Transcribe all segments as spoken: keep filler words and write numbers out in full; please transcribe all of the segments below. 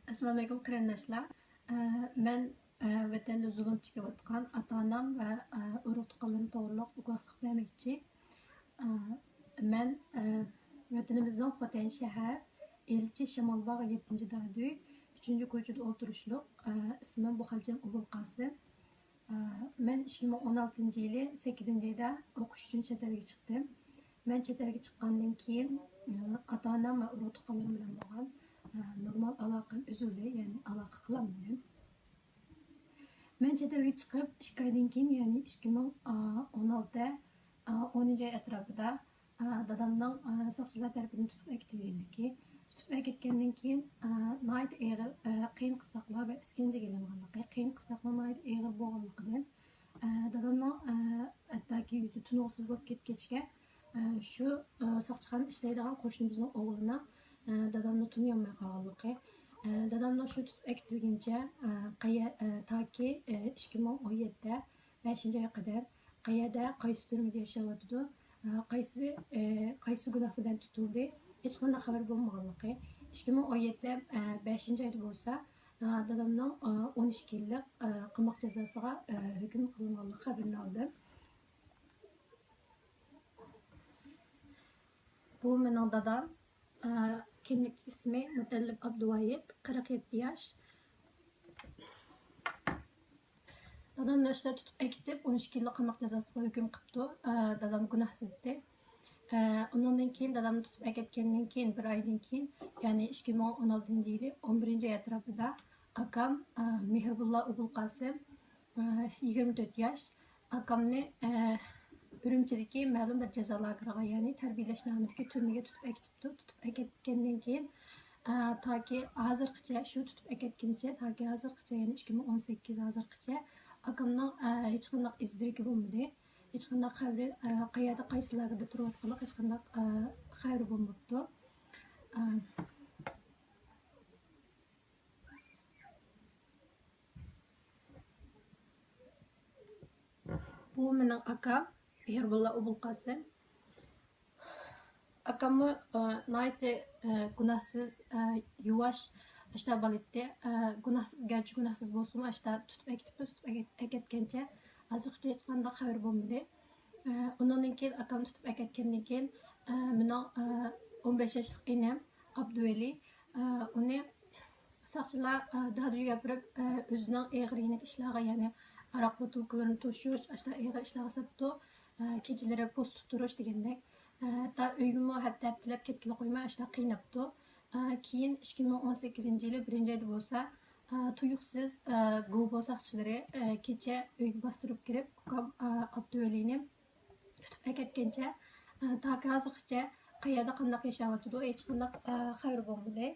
ئەسسالامۇئەلەيكۇم قېرىنداشلار. ئە، مەن، ئە، ۋەتەندە زۇلۇم چېكىۋاتقان ئاتا-ئانام ۋە، ئە، ئۇرۇق-تۇغقانلىرىم توغرۇلۇق گۇۋاھلىق بەرمەكچى. ئە، مەن، ئە، ۋەتىنىمىزنىڭ خوتەن شەھەر، ئىلچى شامالباغ يەتتىنچى دادۈي، ئۈچىنچى كوچىدا ئولتۇرۇشلۇق. ئە، ئىسمىم بۇخالجان ئوبۇلقاسىم. ئە، مەن ئىككى مىڭ ئون ئالتىنچى يىلى سەككىزىنچى ئايدا ئوقۇش ئۈچۈن چەت ئەلگە چىقتىم. مەن چەت ئەلگە چىققاندىن كېيىن، ئە، ئاتا-ئانام ۋە ئۇرۇق-تۇغقانلىرىم بىلەن بولغان، ئە، نورمال ئالاقەم ئۈزۈلدى، يەنى ئالاقە قىلالمىدىم. مەن چەت ئەلگە چىقىپ ئىككى ئايدىن كېيىن، يەنى ئىككى مىڭ ئون ئالتە، ئە، ئونىنچى ئاي ئەتراپىدا، ئە، دادامنىڭ، ئە، ساقچىلار تەرىپىدىن تۇتۇپ ئەكېتىلگەنلىكى، تۇتۇپ ئەكەتكەندىن كېيىن، ئە، ناھايىتى ئېغىر، ئە، قىيىن قىستاقلار ۋە ئىسكەنجىگە ئېلىنغانلىقى، قىيىن قىستاقلار ناھايىتى ئېغىر بولغانلىقىدىن، ئە، دادامنىڭ، ئە، ھەتتاكى يۈزى تونۇغۇسىز بولۇپ كەتكەچكە، ئە، شۇ، ئە، ساقچىخانا ئىشلەيدىغان قوشنىمىزنىڭ ئوغلىنىڭ، ئە، دادامنى تونۇيالماي قالغانلىقى، ئە، دادامنىڭ شۇ تۇتۇپ ئەكېتىلگىنىچە، ئە، قەيە-، ئە، تاكى، ئە، ئىككى مىڭ ئون يەتتە بەشىنچى ئايغا قەدەر قەيەردە، قايسى تۈرمىدە ياشاۋاتىدۇ، ئە، قايسى، ئە، قايسى گۇناھ بىلەن تۇتۇلدى، ھېچقانداق خەۋەر بولمىغانلىقى. ئىككى مىڭ ئون يەتتە، ئە، بەشىنچى ئايدا بولسا، ئە، دادامنىڭ، ئە، ئون ئىككى يىللىق، ئە، قاماق جازاسىغا، ئە، ھۆكۈم قىلىنغانلىقى خەۋىرىنى ئالدىم. بۇ مېنىڭ دادام. ئە، كىملىك ئىسمى مۇتەللىپ ئابدۇۋايىت، قىرىق يەتتە ياش. دادامنى ئاشۇنداق تۇتۇپ ئەكېتىپ، ئون ئىككى يىللىق قاماق جازاسىغا ھۆكۈم قىپتۇ. ئە، دادام گۇناھسىز ئىدى. ئە، ئۇنىڭدىن كېيىن، دادامنى تۇتۇپ ئەكەتكەندىن كېيىن، بىر ئايدىن كېيىن، يەنى ئىككى مىڭ ئون ئالتىنچى يىلى ئون بىرىنچى ئاي ئەتراپىدا ئاكام، ئە، مېھرىبۇللا ئوبۇلقاسىم، ئە، يىگىرمە تۆت ياش. ئاكامنى، ئە، ئۈرۈمچىدىكى مەلۇم بىر جازا لاگېرىغا، يەنى تەربىيەلەش نامىدىكى تۈرمىگە تۇتۇپ ئەكېتىپتۇ. تۇتۇپ ئەكەتكەندىن كېيىن، ئە، تاكى ھازىرغىچە، شۇ تۇتۇپ ئەكەتكىنىچە، تاكى ھازىرغىچە، يەنى ئىككى مىڭ ئون سەككىز ھازىرغىچە ئاكامنىڭ، ئە، ھېچقانداق ئىز-دېرىكى بولمىدى. ھېچقانداق خەۋىرى، ئە، قەيەردە، قايسى لاگېردا تۇرۇۋاتقانلىقى ھېچقانداق، ئە، خەۋىرى بولماپتۇ. ئە، بۇ مېنىڭ ئاكام، مېھرىبۇللا ئوبۇلقاسىم. ئاكاممۇ، ئە، ناھايىتى، ئە، گۇناھسىز، ئە، يۇۋاش، ئاشتا بالا ئىدى. ئە، گۇناھسىز، گەرچە گۇناھسىز بولسىمۇ، ئاشتا تۇتۇپ ئەكېتىپتۇ، تۇتۇپ ئەكەت-، ئەكەتكەنچە ھازىرغىچە ھېچقانداق خەۋىرى بولمىدى. ئە، ئۇنىڭدىن كېيىن، ئاكامنى تۇتۇپ ئەكەتكەندىن كېيىن، ئە، مېنىڭ، ئە، ئون بەش ياشلىق ئىنىم ئابدۇۋەلى، ئە، ئۇنى ساقچىلار، ئە، دادۈيگە ئاپىرىپ، ئە، ئۆزىنىڭ ئېغىر يېنىك ئىشلارغا، يەنى ھاراق بوتۇلكىلىرىنى توشۇش، ئاشۇنداق ئېغىر ئىشلارغا ساپتۇ. ئە، كېچىلىرى پوستتا تۇرۇش دېگەندەك. ئە، ھەتتا ئۆيگىمۇ ھەپتە-ھەپتىلەپ كەتكىلى قويماي، ئاشۇنداق قىيناپتۇ. ئە، كېيىن ئىككى مىڭ ئون سەككىزىنچى يىلى بىرىنچى ئايدا بولسا، ئە، تۇيۇقسىز، ئە، گوبو ساقچىلىرى، ئە، كېچە ئۆيگە باستۇرۇپ كىرىپ، ئۇكام، ئە، ئابدۇۋەلىنى تۇتۇپ ئەكەتكەنچە، ئە، تاكى ھازىرغىچە قەيەردە، قانداق ياشاۋاتىدۇ، ھېچقانداق، ئە، خەۋىرى بولمىدى.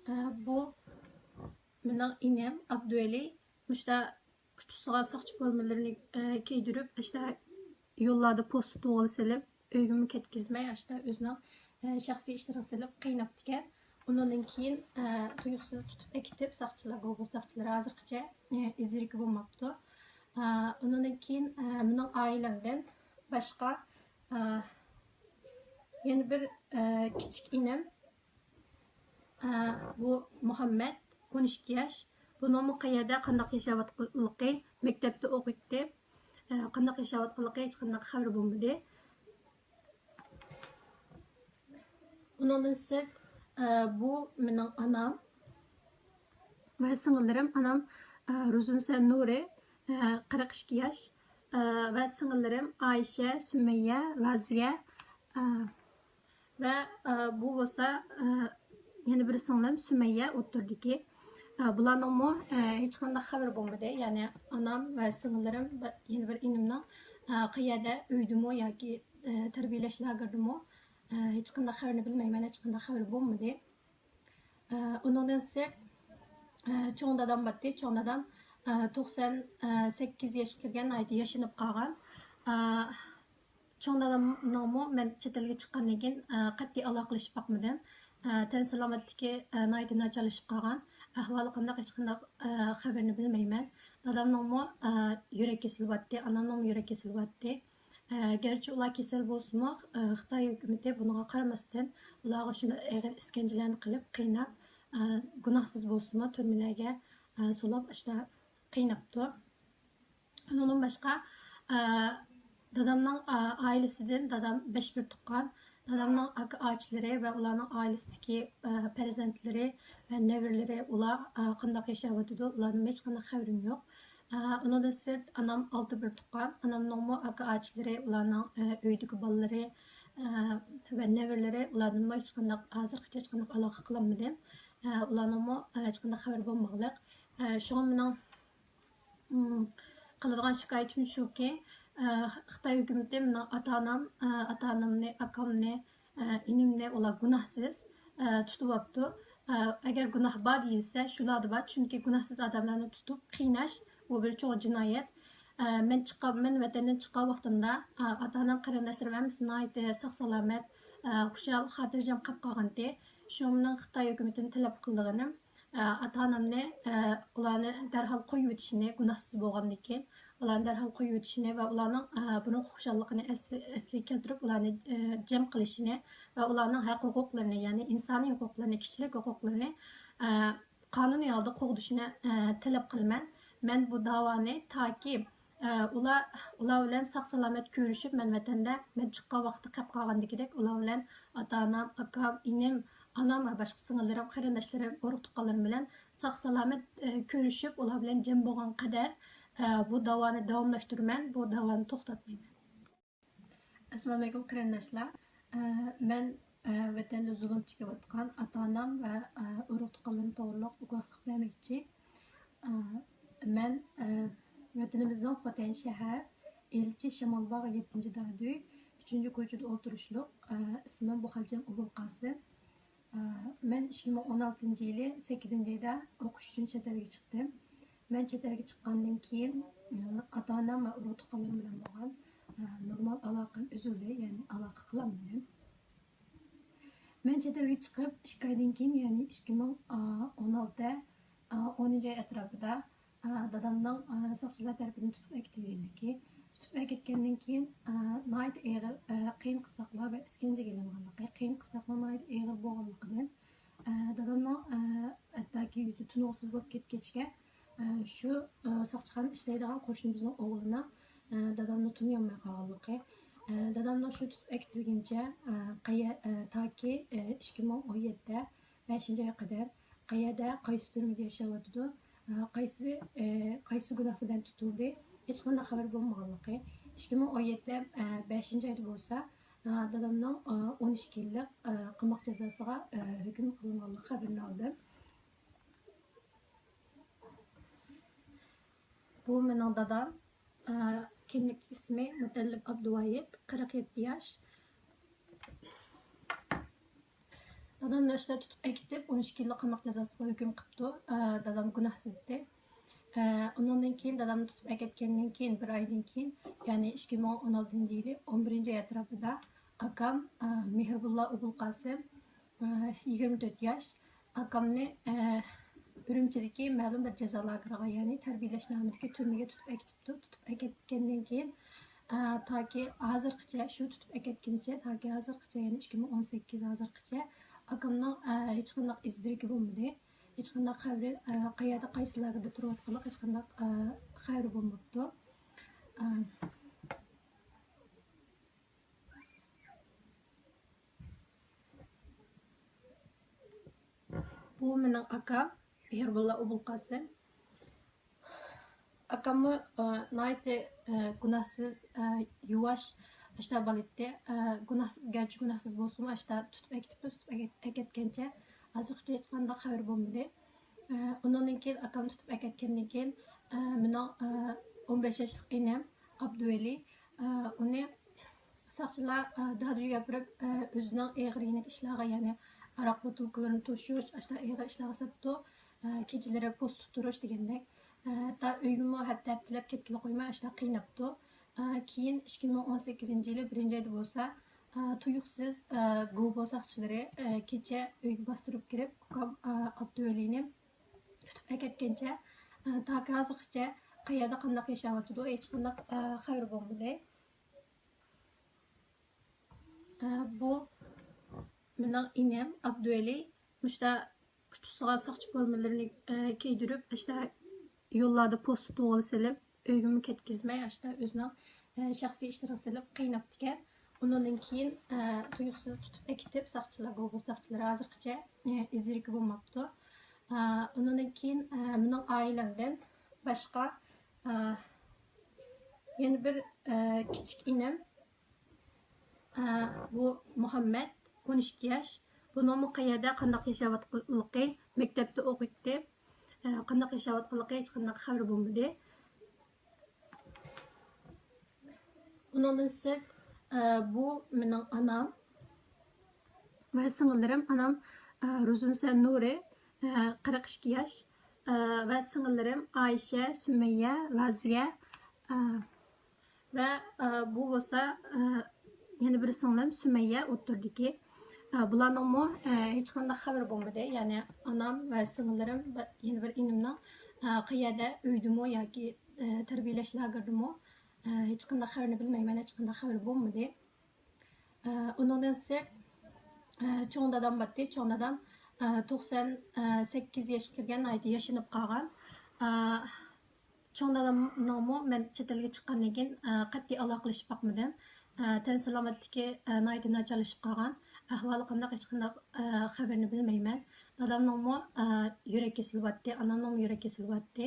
ئە، بۇ مېنىڭ ئىنىم ئابدۇۋەلى. مۇشتا ئۇچىسىغا ساقچى فورمىلىرىنى، ئە، كىيدۈرۈپ، ئاشتا يوللاردا پوستتا تۇغىلى سېلىپ، ئۆيگىمۇ كەتكۈزمەي، ئاشتا ئۆزىنىڭ، ئە، شەخسىي ئىشلىرىغا سېلىپ قىيناپتىكەن. ئۇنىڭدىن كېيىن، ئە، تۇيۇقسىز تۇتۇپ ئەكېتىپ، ساقچىلار، گوبو ساقچىلىرى ھازىرغىچە، ئە، ئىز-دېرىكى بولماپتۇ. ئە، ئۇنىڭدىن كېيىن، ئە، مېنىڭ ئائىلەمدىن باشقا، ئە، يەنە بىر، ئە، كىچىك ئىنىم، ئە، بۇ مۇھەممەد، ئون ئىككى ياش. بۇنىڭمۇ قەيەردە، قانداق ياشاۋاتقانلىقى، مەكتەپتە ئوقۇيتتى. ئە، قانداق ياشاۋاتقانلىقى ھېچقانداق خەۋىرى بولمىدى. ئۇنىڭدىن سىرت، ئە، بۇ مېنىڭ ئانام ۋە سىڭىللىرىم. ئانام، ئە، رۇزۇنسەن نۇرى، ئە، قىرىق ئىككى ياش، ئە، ۋە سىڭىللىرىم ئايشە، سۈمەييە، رازىيە، ئە، ۋە، ئە، بۇ بولسا، ئە، يەنە بىر سىڭلىم سۈمەييە ئوتتۇرىدىكى. ئە، بۇلارنىڭمۇ، ئە، ھېچقانداق خەۋىرى بولمىدى. يەنى ئانام ۋە سىڭىللىرىم ۋە يەنە بىر ئىنىمنىڭ، ئە، قەيەردە، ئۆيدىمۇ ياكى، ئە، تەربىيەلەش لاگېرىدىمۇ، ئە، ھېچقانداق خەۋىرىنى بىلمەيمەن، ھېچقانداق خەۋىرى بولمىدى. ئە، ئۇنىڭدىن سىرت، ئە، چوڭ دادام بارتتى. چوڭ دادام، ئە، توقسان سەككىز ياشقا كىرگەن، ناھايىتى ياشىنىپ قالغان. ئە، چوڭ دادامنىڭمۇ مەن چەت ئەلگە چىققاندىن كېيىن، ئە، قەتئىي ئالاقىلىشىپ باقمىدىم. ئە، تەن سالامەتلىكى، ئە، ناھايىتى ناچارلىشىپ قالغان. ئەھۋالى قانداق، ھېچقانداق، ئە، خەۋىرىنى بىلمەيمەن. دادامنىڭمۇ، ئە، يۈرەك كېسىلى بارتتى، ئانامنىڭمۇ يۈرەك كېسىلى بارتتى. ئە، گەرچە ئۇلار كېسەل بولسىمۇ، ئە، خىتاي ھۆكۈمىتى بۇنىڭغا قارىماستىن، ئۇلارغا شۇنداق ئېغىر ئىسكەنجىلەرنى قىلىپ، قىيناپ، ئە، گۇناھسىز بولسىمۇ تۈرمىلەرگە، ئە، سولاپ، ئاشۇنداق قىيناپتۇ. ئۇنىڭدىن باشقا، ئە، دادامنىڭ، ئە، ئائىلىسىدىن، دادام بەش بىر تۇغقان، دادامنىڭ ئاكا ئاچىلىرى ۋە ئۇلارنىڭ ئائىلىسىدىكى، ئە، پەرزەنتلىرى ۋە نەۋرىلىرى، ئۇلار، ئە، قانداق ياشاۋاتىدۇ، ئۇلاردىن ھېچقانداق خەۋىرىم يوق. ئە، ئۇنىڭدىن سىرت، ئانام ئالتە بىر تۇغقان، ئانامنىڭمۇ ئاكا ئاچىلىرى، ئۇلارنىڭ، ئە، ئۆيدىكى بالىلىرى، ئە، ۋە نەۋرىلىرى، ئۇلاردىنمۇ ھېچقانداق، ھازىرغىچە ھېچقانداق ئالاقە قىلالمىدىم. ئە، ئۇلارنىڭمۇ، ئە، ھېچقانداق خەۋىرى بولمىغلىق. ئە، شۇڭا مېنىڭ، ئىم، قىلىدىغان شىكايىتىم شۇكى، ئە، خىتاي ھۆكۈمىتى مېنىڭ ئاتا-ئانام، ئە، ئاتا-ئانامنى، ئاكامنى، ئە، ئىنىمنى ئۇلار گۇناھسىز، ئە، تۇتۇۋاپتۇ. ئە، ئەگەر گۇناھ بار دېيىلسە، شۇلاردا بار. چۈنكى گۇناھسىز ئادەملەرنى تۇتۇپ قىيناش، بۇ بىر چوڭ جىنايەت. ئە، مەن چىققان، مەن ۋەتەندىن چىققان ۋاقتىمدا، ئە، ئاتا-ئانام، قېرىنداشلىرىم ھەممىسى ناھايىتى ساق-سالامەت، ئە، خۇشال، خاتىرجەم قاپ قالغانتى. شۇڭا مېنىڭ خىتاي ھۆكۈمىتىدىن تەلەپ قىلىدىغىنىم، ئە، ئاتا-ئانامنى، ئە، ئۇلارنى دەرھال قويۇۋېتىشىنى، گۇناھسىز بولغاندىن كېيىن، ئۇلارنى دەرھال قويۇۋېتىشىنى ۋە ئۇلارنىڭ، ئە، بۇرۇنقى خۇشاللىقىنى ئەسلى، ئەسلىگە كەلتۈرۈپ، ئۇلارنى، ئە، جەم قىلىشىنى ۋە ئۇلارنىڭ ھەق ھوقۇقلىرىنى، يەنى ئىنسانىي ھوقۇقلىرىنى، كىشىلىك ھوقۇقلىرىنى، ئە، قانۇنىي ھالدا قوغدىشىنى، ئە، تەلەپ قىلىمەن. مەن بۇ داۋانى تاكى، ئە، ئۇلار، ئۇلار بىلەن ساق-سالامەت كۆرۈشۈپ، مەن ۋەتەندە، مەن چىققان ۋاقىتتا قېلىپ قالغاندىكىدەك، ئۇلار بىلەن ئاتا-ئانام، ئاكام، ئىنىم، ئانام ۋە باشقا سىڭىللىرىم، قېرىنداشلىرىم، ئۇرۇق-تۇغقانلىرىم بىلەن ساق-سالامەت، ئە، كۆرۈشۈپ، ئۇلار بىلەن جەم بولغان قەدەر، ئە، بۇ داۋانى داۋاملاشتۇرىمەن، بۇ داۋانى توختاتمايمەن. ئەسسالامۇئەلەيكۇم قېرىنداشلار. ئە، مەن، ئە، ۋەتەندە زۇلۇم چېكىۋاتقان ئاتا-ئانام ۋە، ئە، ئۇرۇق-تۇغقانلىرىم توغرۇلۇق گۇۋاھلىق بەرمەكچى. ئە، مەن، ئە، ۋەتىنىمىزنىڭ خوتەن شەھەر، ئىلچى شامالباغ يەتتىنچى دادۈي، ئۈچىنچى كوچىدا ئولتۇرۇشلۇق. ئە، ئىسمىم بۇخەلچەم ئوبۇلقاسىم. ئە، مەن ئىككى مىڭ ئون ئالتىنچى يىلى سەككىزىنچى ئايدا ئوقۇش ئۈچۈن چەت ئەلگە چىقتىم. مەن چەت ئەلگە چىققاندىن كېيىن، ئە، ئاتا-ئانام ۋە ئۇرۇق-تۇغقانلىرىم بىلەن بولغان، ئە، نورمال ئالاقەم ئۈزۈلدى، يەنى ئالاقە قىلالمىدىم. مەن چەت ئەلگە چىقىپ ئىككى ئايدىن كېيىن، يەنى ئىككى مىڭ ئون ئالتە، ئە، ئونىنچى ئاي ئەتراپىدا، ئە، دادامنىڭ، ئە، ساقچىلار تەرىپىدىن تۇتۇپ ئەكېتىلگەنلىكى. تۇتۇپ ئەكەتكەندىن كېيىن، ئە، ناھايىتى ئېغىر، ئە، قىيىن قىستاقلار ۋە ئىسكەنجىگە ئېلىنغانلىقى، قىيىن قىستاقلار ناھايىتى ئېغىر بولغانلىقىدىن، ئە، دادامنىڭ، ئە، ھەتتاكى يۈزى تونۇغۇسىز بولۇپ كەتكەچكە، ئە، شۇ، ئە، ساقچىخانىدا ئىشلەيدىغان قوشنىمىزنىڭ ئوغلىنىڭ، ئە، دادامنى تونۇيالماي قالغانلىقى، ئە، دادامنىڭ شۇ تۇتۇپ ئەكېتىلگىنىچە، ئە، قەيە-، ئە، تاكى، ئە، ئىككى مىڭ ئون يەتتە بەشىنچى ئايغا قەدەر قەيەردە، قايسى تۈرمىدە ياشاۋاتىدۇ، ئە، قايسى، ئە، قايسى گۇناھ بىلەن تۇتۇلدى، ھېچقانداق خەۋەر بولمىغانلىقى. ئىككى مىڭ ئون يەتتە، ئە، بەشىنچى ئايدا بولسا، ئە، دادامنىڭ، ئە، ئون ئىككى يىللىق، ئە، قاماق جازاسىغا، ئە، ھۆكۈم قىلىنغانلىق خەۋىرىنى ئالدىم. بۇ مېنىڭ دادام. ئە، كىملىك ئىسمى مۇتەللىپ ئابدۇۋايىت، قىرىق يەتتە ياش. دادامنى ئاشۇنداق تۇتۇپ ئەكېتىپ، ئون ئىككى يىللىق قاماق جازاسىغا ھۆكۈم قىپتۇ. ئە، دادام گۇناھسىز ئىدى. ئە، ئۇنىڭدىن كېيىن، دادامنى تۇتۇپ ئەكەتكەندىن كېيىن، بىر ئايدىن كېيىن، يەنى ئىككى مىڭ ئون ئالتىنچى يىلى ئون بىرىنچى ئاي ئەتراپىدا ئاكام، ئە، مېھرىبۇللا ئوبۇلقاسىم، ئە، يىگىرمە تۆت ياش، ئاكامنى، ئە، ئۈرۈمچىدىكى مەلۇم بىر جازا لاگېرىغا، يەنى تەربىيەلەش نامىدىكى تۈرمىگە تۇتۇپ ئەكېتىپتۇ. تۇتۇپ ئەكەتكەندىن كېيىن، ئە، تاكى ھازىرغىچە، شۇ تۇتۇپ ئەكەتكىنىچە، تاكى ھازىرغىچە، يەنى ئىككى مىڭ ئون سەككىز ھازىرغىچە ئاكامنىڭ، ئە، ھېچقانداق ئىز دېرىكى بولمىدى. ھېچقانداق خەۋىرى، ئە، قەيەردە، قايسى لاگېردا تۇرۇۋاتقانلىقى ھېچقانداق، ئە، خەۋىرى بولماپتۇ. ئە، بۇ مېنىڭ ئاكام مېھرىبۇللا ئوبۇلقاسىم. ئاكاممۇ، ئە، ناھايىتى، ئە، گۇناھسىز، ئە، يۇۋاش، ئاشتا بالا ئىدى. ئە، گۇناھسىز، گەرچە گۇناھسىز بولسىمۇ، ئاشتا تۇتۇپ ئەكېتىپتۇ، تۇتۇپ ئەكەت-، ئەكەتكەنچە ھازىرغىچە ھېچقانداق خەۋىرى بولمىدى. ئە، ئۇنىڭدىن كېيىن، ئاكام تۇتۇپ ئەكەتكەندىن كېيىن، ئە، مېنىڭ، ئە، ئون بەش ياشلىق ئىنىم ئابدۇۋەلى، ئە، ئۇنى ساقچىلار، ئە، دادۈيگە ئاپىرىپ، ئە، ئۆزىنىڭ ئېغىر يېنىك ئىشلارغا، يەنى ھاراق بوتۇلكىلىرىنى توشۇش، ئاشۇنداق ئېغىر ئىشلارغا ساپتۇ. ئە، كېچىلىرى پوستتا تۇرۇش دېگەندەك. ئە، ھەتتا ئۆيگىمۇ ھەپتە ھەپتىلەپ كەتكىلى قويماي، ئاشۇنداق قىيناپتۇ. ئە، كېيىن ئىككى مىڭ ئون سەككىزىنچى يىلى بىرىنچى ئايدا بولسا، ئە، تۇيۇقسىز، ئە، گوبو ساقچىلىرى، ئە، كېچە ئۆيگە باستۇرۇپ كىرىپ، ئۇكام، ئە، ئابدۇۋەلىنى تۇتۇپ ئەكەتكەنچە، ئە، تاكى ھازىرغىچە قەيەردە قانداق ياشاۋاتىدۇ، ھېچقانداق، ئە، خەۋىرى بولمىدى. ئە، بۇ مېنىڭ ئىنىم ئابدۇۋەلى. مۇشتا ئۇچىسىغا ساقچى فورمىلىرىنى، ئە، كىيدۈرۈپ، ئاشتا يوللاردا پوستى تۇغىلى سېلىپ، ئۆيگىمۇ كەتكۈزمەي، ئاشتا ئۆزىنىڭ، ئە، شەخسىي ئىشلىرىغا سېلىپ قىيناپتىكەن. ئۇنىڭدىن كېيىن، ئە، تۇيۇقسىز تۇتۇپ ئەكېتىپ، ساقچىلار، گوگول ساقچىلىرى ھازىرغىچە، ئە، ئىز-دېرىكى بولماپتۇ. ئە، ئۇنىڭدىن كېيىن، ئە، مېنىڭ ئائىلەمدىن باشقا، ئە، يەنە بىر، ئە، كىچىك ئىنىم، ئە، بۇ مۇھەممەد، ئون ئىككى ياش. بۇنىڭمۇ قەيەردە، قانداق ياشاۋاتقانلىقى، مەكتەپتە ئوقۇيتتى. ئە، قانداق ياشاۋاتقانلىقى ھېچقانداق خەۋىرى بولمىدى. ئۇنىڭدىن سىرت، ئە، بۇ مېنىڭ ئانام ۋە سىڭىللىرىم. ئانام، ئە، رۇزۇنسە نۇرى، ئە، قىرىق ئىككى ياش، ئە، ۋە سىڭىللىرىم ئائىشە، سۈمەييە، رازىيە، ئە، ۋە، ئە، بۇ بولسا، ئە، يەنە بىر سىڭلىم سۈمەييە ئوتتۇرىدىكى. ئە، بۇلارنىڭمۇ، ئە، ھېچقانداق خەۋىرى بولمىدى. يەنى ئانام ۋە سىڭىللىرىم ۋە يەنە بىر ئىنىمنىڭ، ئە، قەيەردە، ئۆيدىمۇ ياكى، ئە، تەربىيەلەش لاگېرىدىمۇ، ئە، ھېچقانداق خەۋىرىنى بىلمەيمەن، ھېچقانداق خەۋىرى بولمىدى. ئە، ئۇنىڭدىن سىرت، ئە، چوڭ دادام بارتتى. چوڭ دادام، ئە، توقسان سەككىز ياشقا كىرگەن، ناھايىتى ياشىنىپ قالغان. ئە، چوڭ دادامنىڭمۇ مەن چەت ئەلگە چىققاندىن كېيىن، ئە، قەتئىي ئالاقىلىشىپ باقمىدىم. ئە، تەن سالامەتلىكى، ئە، ناھايىتى ناچارلىشىپ قالغان. ئەھۋالى قانداق، ھېچقانداق، ئە، خەۋىرىنى بىلمەيمەن. دادامنىڭمۇ، ئە، يۈرەك كېسىلى بارتتى، ئانامنىڭمۇ يۈرەك كېسىلى بارتتى.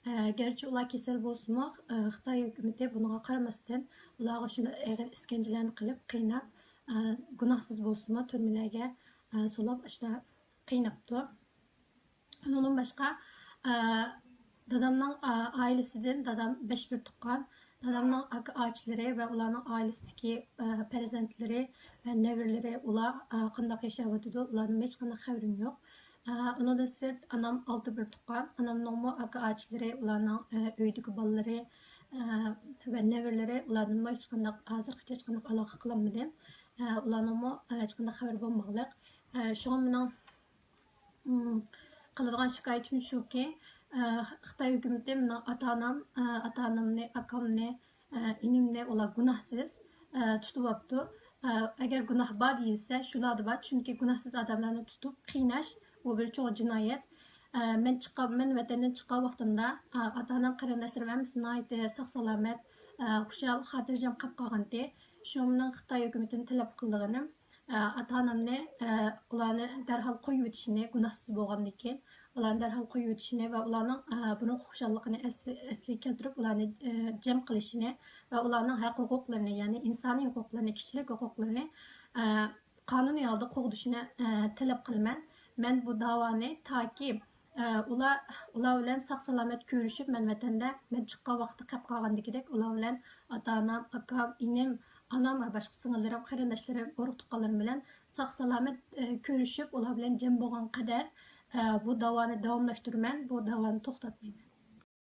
ئە، گەرچە ئۇلار كېسەل بولسىمۇ، ئە، خىتاي ھۆكۈمىتى بۇنىڭغا قارىماستىن، ئۇلارغا شۇنداق ئېغىر ئىسكەنجىلەرنى قىلىپ، قىيناپ، ئە، گۇناھسىز بولسىمۇ، تۈرمىلەرگە، ئە، سولاپ، ئاشۇنداق قىيناپتۇ. ئۇنىڭدىن باشقا، ئە، دادامنىڭ، ئە، ئائىلىسىدىن، دادام بەش بىر تۇغقان، دادامنىڭ ئاكا ئاچىلىرى ۋە ئۇلارنىڭ ئائىلىسىدىكى، ئە، پەرزەنتلىرى ۋە نەۋرىلىرى، ئۇلار، ئە، قانداق ياشاۋاتىدۇ، ئۇلاردىن ھېچقانداق خەۋىرىم يوق. ئە، ئۇنىڭدىن سىرت، ئانام ئالتە بىر تۇغقان، ئانامنىڭمۇ ئاكا ئاچىلىرى، ئۇلارنىڭ، ئە، ئۆيدىكى بالىلىرى، ئە، ۋە نەۋرىلىرى، ئۇلاردىنمۇ ھېچقانداق، ھازىرغىچە ھېچقانداق ئالاقە قىلالمىدىم. ئە، ئۇلارنىڭمۇ، ئە، ھېچقانداق خەۋىرى بولمىغانلىق. ئە، شۇڭا مېنىڭ ئىم، قىلىدىغان شىكايىتىم شۇكى، ئە، خىتاي ھۆكۈمىتى مېنىڭ ئاتا-ئانام، ئە، ئاتا-ئانامنى، ئاكامنى، ئە، ئىنىمنى ئۇلار گۇناھسىز، ئە، تۇتۇۋاپتۇ. ئە، ئەگەر گۇناھ بار دېيىلسە، شۇلاردا بار، چۈنكى گۇناھسىز ئادەملەرنى تۇتۇپ قىيناش، بۇ بىر چوڭ جىنايەت. ئە، مەن چىققان، مەن ۋەتەندىن چىققان ۋاقتىمدا، ئە، ئاتا-ئانام، قېرىنداشلىرىم ھەممىسى ناھايىتى ساق-سالامەت، ئە، خۇشال، خاتىرجەم قاپ قالغانتى. شۇڭا مېنىڭ خىتاي ھۆكۈمىتىدىن تەلەپ قىلىدىغىنىم، ئاتا-ئانامنى، ئۇلارنى دەرھال قويۇۋېتىشىنى، گۇناھسىز بولغاندىكىن ئۇلارنى دەرھال قويۇۋېتىشىنى ۋە ئۇلارنىڭ بۇرۇنقى خۇشاللىقىنى ئەسلى، ئەسلىگە كەلتۈرۈپ، ئۇلارنى جەم قىلىشىنى ۋە ئۇلارنىڭ ھەق ھوقۇقلىرىنى، يەنى ئىنسانىي ھوقۇقلىرىنى، كىشىلىك ھوقۇقلىرىنى قانۇنىي ھالدا قوغدىشىنى تەلەپ قىلىمەن. مەن بۇ داۋانى تاكى ئۇلار، ئۇلار بىلەن ساق-سالامەت كۆرۈشۈپ، مەن ۋەتەندە، مەن چىققان ۋاقىتتا قېلىپ قالغاندىكىدەك، ئۇلار بىلەن ئاتا-ئانام، ئاكام، ئىنىم، ئانام ۋە باشقا سىڭىللىرىم، قېرىنداشلىرىم، ئۇرۇق-تۇغقانلىرىم بىلەن ساق-سالامەت، ئە، كۆرۈشۈپ، ئۇلار بىلەن جەم بولغان قەدەر، ئە، بۇ داۋانى داۋاملاشتۇرىمەن، بۇ داۋانى توختاتمايمەن.